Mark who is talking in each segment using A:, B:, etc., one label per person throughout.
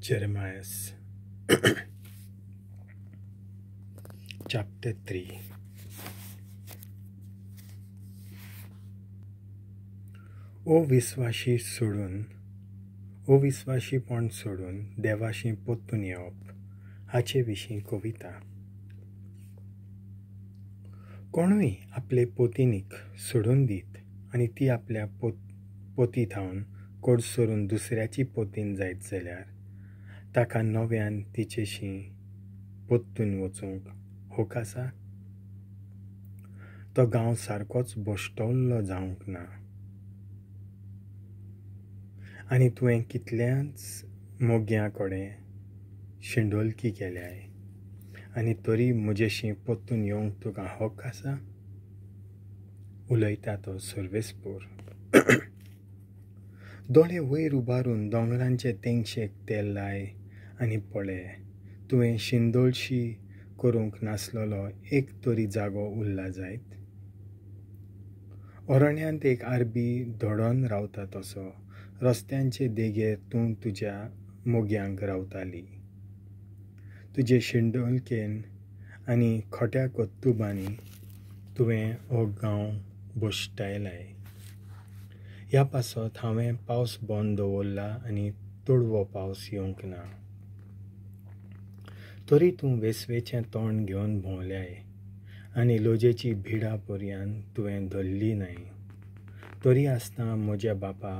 A: Jeremiah chapter 3. अविस्वाशी सोडून अविस्वाशीपण सोडून देवाशी परतून येवप हाचे विशीं कविता. कोणूय आपले पोतीनीक सोडून दीत आनी ती आपल्या पोती थावन कडसरून दुसऱ्याची पोतीन जायत जाल्यार ताका नव्यान तिचेशी परतून वचूंक हक आसा? तो गांव सारकोच भश्टवल्लो जावंक ना आनी तुवें कितल्याच मोग्यां कडेन शिंडोलकी केल्याय आनी तरी म्हजेशी परतून येवंक तुका हक आसा? उलयता तो सर्वेस्पोर. दोळे वयर उबारून दोंगरांचे तेंगशेक तेल लाय आनी पळय, तुवें शिंदोळशी करूंक नासलेलो एक तरी जागो उरला जायत? अरण्यांत एक आरबी धडोन रावता तसो रस्त्यांचे देगेर तूं तुज्या मोग्यांक रावताली. तुजे शिंडोलकेन आनी खोट्या कर्तुबांनी तुवें हो गांव भश्टायलाय. ह्या पासत हांवें पावस बंद दवरला आनी तोडवो पावस येवंक ना. तरी तूं वेसवेचें तोंड घेवन भोंवल्याय आनी लोजेची भिडा पर्यान तुवें धरली न्हय. तरी आसतना म्हज्या बापा,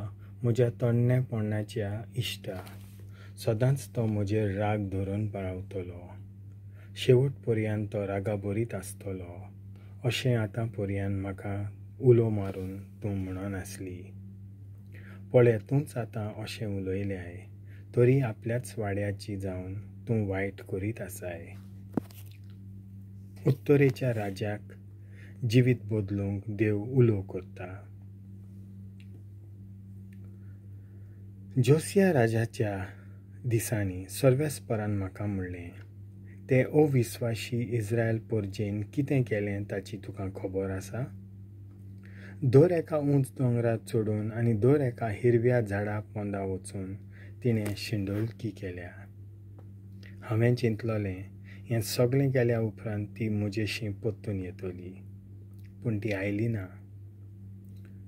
A: म्हज्या तरणेपणाच्या इश्टा, सदांच तो म्हजेर राग धरून रावतलो. शेवट पर्यान तो रागाभरीत आसतलो अशें आतां पर्यान म्हाका उलो मारून तूं म्हणून आसली. पळय, तूंच आतां अशें उलयल्याय, तरी आपल्याच वाड्याची जावन तूं वायट करीत आसाय. उत्तरेच्या राजाक जिवीत बदलूंक देव उलो करता. जोसिया राजाच्या दिसांनी सर्वेस्परान म्हाका म्हणलें, ते अविस्वाशी इस्रायल परजेन कितें केलें ताची तुका खबर आसा? दर एका उंच दोंगरार चडून आनी दर एका हिरव्या झाडा पोंदा वचून तिणें शिंडोलकी केल्या. हांवें चिंतलोलें, हें सगळें केल्या उपरांत ती म्हजेशी परतून येतली, पूण ती आयली ना.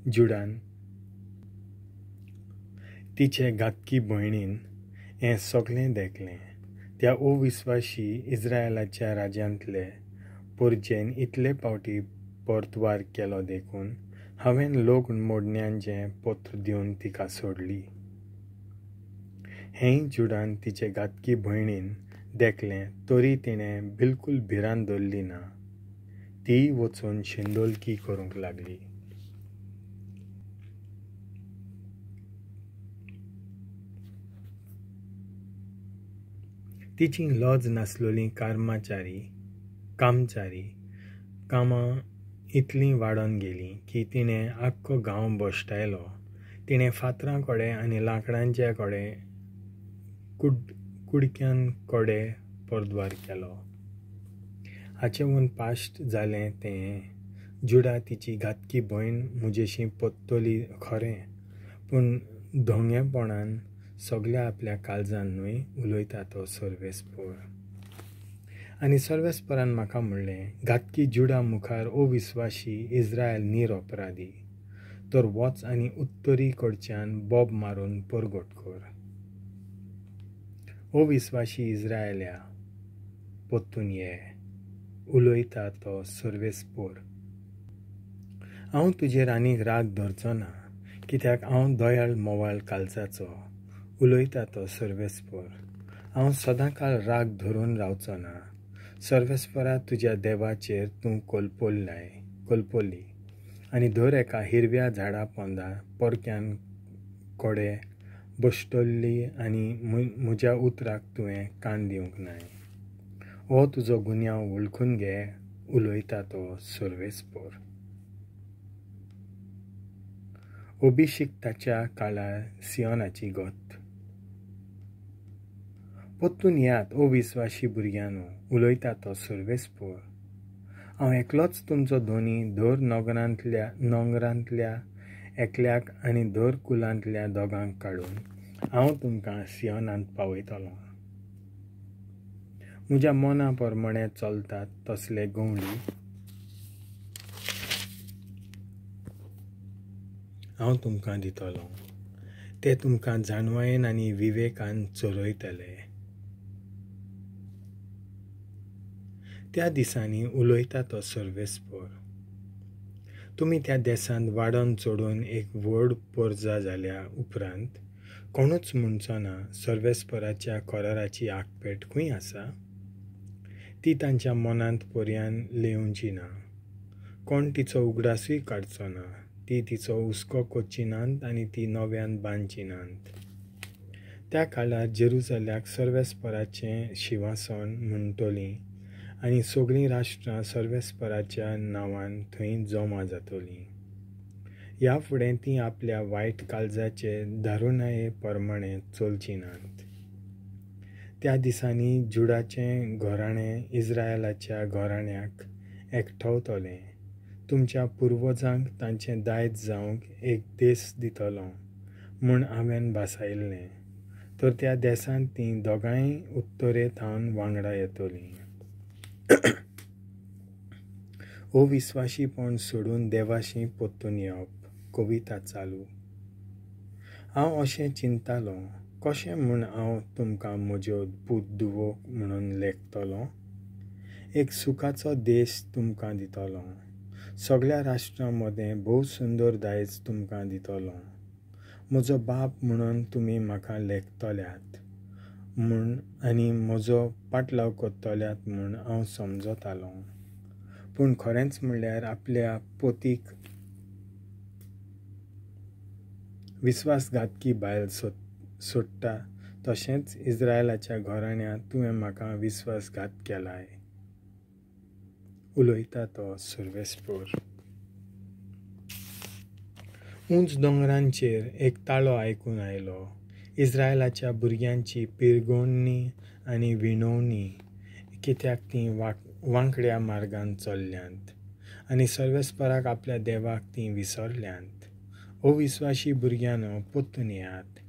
A: जुडान तिचे घातकी भयणीन हें सगळें देखलें. त्या अविस्वाशी इस्रायलाच्या राज्यांतले परजेन इतले पावटी परतवार केलो देखून हांवें लोक मोडण्यांचें पत्र दिवन तिका सोडली. हेंय जुडान तिचे घातकी भयणीन देखलें, तरी तिणें बिलकूल भिरांत धरली ना. तीय वचून शिंदोलकी करूंक लागली. तिची लज नासलोलीं कामचारी कामां इतलीं वाडोवन गेलीं की तिणें आख्खो गांव भश्टायलो. तिणें फातरां कडेन आनी लांकडांचे कडेन कुडक्यान कडेन परद्वार केलो. हाचेहून पाश्ट जालें तें, जुडा तिची घातकी भयण म्हजेशी परतली खरें, पूण धोंगेपणान सगल्या आपल्या काळजान न्हय, उलयता तो सर्वेस्पोर. आनी सर्वेस्परान म्हाका म्हणलें, घातकी जुडा मुखार अविस्वाशी इस्रायल निरअपराधी, तर वच आनी उत्तरी कडच्यान बोब मारून परगट कर. अविस्वाशी इस्रायल्या, परतून ये, उलयता तो सर्वेस्पोर. हांव तुजेर आनीक राग धरचो ना, कित्याक हांव दयाळ मोवाळ काळजाचो, उलयता तो सर्वेस्पोर. हांव सदांकाळ राग धरून रावचो ना. सर्वेस्परा तुज्या देवाचेर तूं कोलपोली आनी दर एका हिरव्या झाडा पोंदा परक्यान कडेन भश्टल्ली आनी म्हज्या उतराक तुवें कान दिवंक नाय. हो तुजो गुन्यांव वळखून घे, उलयता तो सर्वेस्पोर. अभिषिक्ताच्या काळार सियोनाची गत. परतून येयात अविस्वाशी भुरग्यांनो, उलयता तो सर्वेस्पोर. हांव एकलोच तुमचो धनी, दर नोंगरांतल्या एकल्याक आनी दर कुलांतल्या दोगांक काडून हांव तुमकां सियोनांत पावयतलो. म्हज्या मना प्रमाणें चलतात तसले गवळी हांव तुमकां दितलो. ते तुमकां जाणवायेन आनी विवेकान चरयतले. त्या दिसांनी उलयता तो सर्वेस्पर. तुमी त्या देशांत वाडोवन चडून एक व्हड पोरजा जाल्या उपरांत कोणूच म्हणचो ना, सर्वेस्पराच्या कराराची आगपेट खंय आसा? ती तांच्या मनांत पर्यान लेवची ना. कोण तिचो उगडासूय काडचो ना. ती तिचो हुस्को करची नात आनी ती नव्यान बांदची नात. त्या काळार जेरुजल्याक सर्वेस्पराचें शिंवासन म्हणटलीं आनी सगळीं राष्ट्रां सर्वेस्पराच्या नांवान थंय जमा जातलीं. ह्या फुडें तीं आपल्या वायट काळजाचे दारुणाये प्रमाणें चलचीं नात. त्या दिसांनी जुडाचें घराणें इस्रायलाच्या घराण्याक एकठावतलें. तुमच्या पुर्वजांक तांचें दायज जावंक एक देश दितलो म्हूण हांवें भासायिल्लें, तर त्या देशांत तीं दोगांय उत्तरे थावन वांगडा येतलीं. अविस्वाशीपण सोडून देवाशी परतून येवप. कविता चालू. हांव अशें चिंततालों, कशें म्हूण हांव तुमकां म्हज्यो पूत धुवो म्हणून लेखतलो? एक सुखाचो देश तुमकां दितलो. सगळ्या राष्ट्रां मदें भोव सुंदर दायज तुमकां दितलो. म्हजो बाप म्हणून तुमी म्हाका लेखतल्यात म्हूण आनी म्हजो पाटलाव करतल्यात म्हूण हांव समजतालों. पूण खरेंच म्हणल्यार आपल्या पोतीक विस्वासघातकी बायल सोडटा तशेंच इस्रायलाच्या घराण्यांत तुवें म्हाका विस्वासघात केलाय. उलयता तो सर्वेस्पर. उंच दोंगरांचेर एक ताळो आयकून आयलो. इस्रायलाच्या भुरग्यांची पिरगोवणी आनी विणवणी, कित्याक तीं वांकड्या मार्गान चल्ल्यांत आनी सर्वेस्पराक आपल्या देवाक तीं विसरल्यांत. अविस्वाशी भुरग्यांनो, परतून येयात.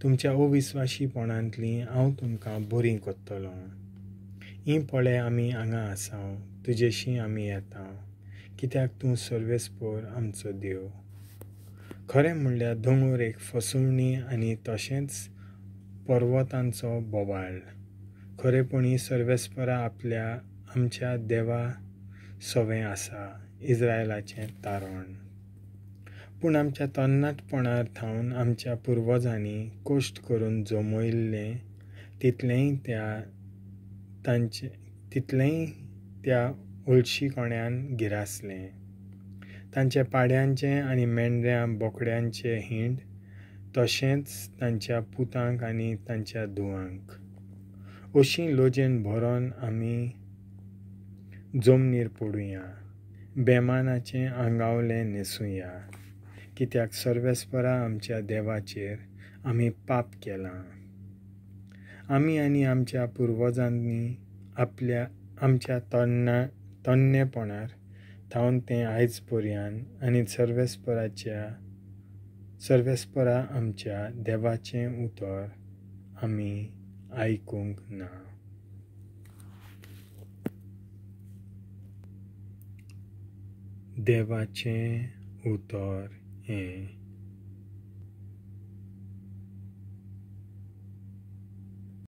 A: तुमच्या अविस्वाशीपणांतलीं हांव तुमकां बरीं करतलो. हीं पळय आमी हांगा आसाव, तुजेशी आमी येता, कित्याक तूं सर्वेस्पर आमचो देव. खरें म्हणल्यार दोंगर एक फसवणी आनी तशेंच पर्वतांचो बोवाळ. खरेपणी सर्वेस्परा आपल्या आमच्या देवा सवें आसा, इस्रायलाचें तारण. पूण आमच्या तरणाटपणार थावन आमच्या पुर्वजांनी कश्ट करून जमयल्लें तितलेंय त्या हळशीकोण्यान गिरासलें. तांच्या पाड्यांचें आनी मेंढऱ्यां बोकड्यांचें हिंड, तशेंच तांच्या पुतांक आनी तांच्या धुवांक. अशी लजेन भरोन आमी जमनीर पडुया, बेमानाचें आंगावलें न्हेसुया, कित्याक सर्वेस्परा आमच्या देवाचेर आमी पाप केलां. आमी आनी आमच्या पुर्वजांनी आपल्या आमच्या तन्नेपणार थावन तें आयज पर्यंत आनी सर्वेस्परा आमच्या देवाचें उतर आमी आयकूंक ना. देवाचें उतर हें.